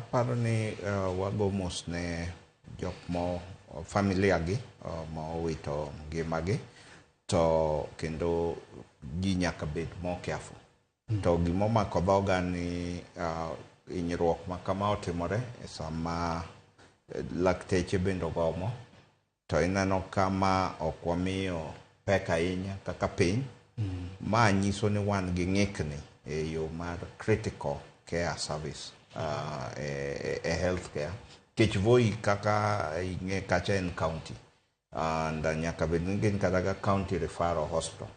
Aparo ni wago mos ne jok mo familia gi ma owito ngimagi, to kendo ji nyaka bed more careful. To gimomako dhoga ni hinyruok ma kama otimore e sama lakteche bende ogomo, to ineno kama ok wamiyo pek ahinya kaka piny. Ma nyiso ni wan gi ng'ikni e yo mar critical care service e healthcare. Nikech Voi kaka ing'e kacha en county and nyaka bed ni gin kata ga county referral hospital.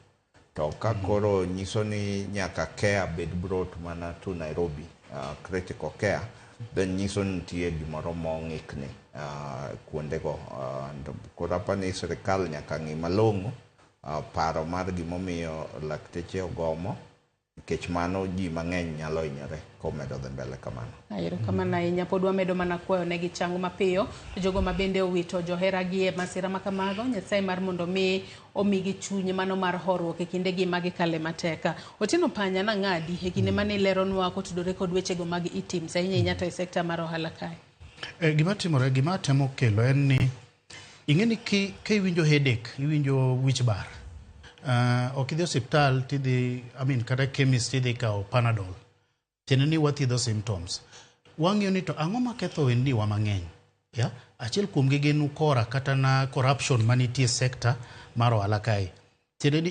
To ka koro nyiso ni nyaka care bed brought mana to Nairobi, critical care, then nyiso ni nitie gimoro mong'ikni kuondego. And koro aparo ni sirikal nyaka ng'i malong'o paro mar gimomiyo lakteche ogomo, nikech mano ji mang'eny nyalo hinyore komedo dhi mbele kamano. Erokamano ahinya. Pod wamedo mana kwayo negi chango mapiyo. To jogo ma bende owito joheragi e masira ma kamago, Nyasaye mar mondo mi omigi chuny mano mar horuok e kindegi ma gikale matek. Otieno Panya nang'adi e kinde mane ileronwa kotudore kod wechego mag e-TIMS, ahinya ahinya to e sekta mar ohala kae. Gima timore, gima atemo kelo en ni ing'e ni ki iwinjo headache, iwinjo wich bar, ok idhi osiptal tidhi, I mean, kata chemist tidhi kawo Panadol. Tiende ni wathiedho symptoms. Wang'iyo ni to ang'o maketho ohendniwa mang'eny? Yeah? Achiel kuomgi gin ukora kata na corruption manitie sector mar ohala kae. Tiende ni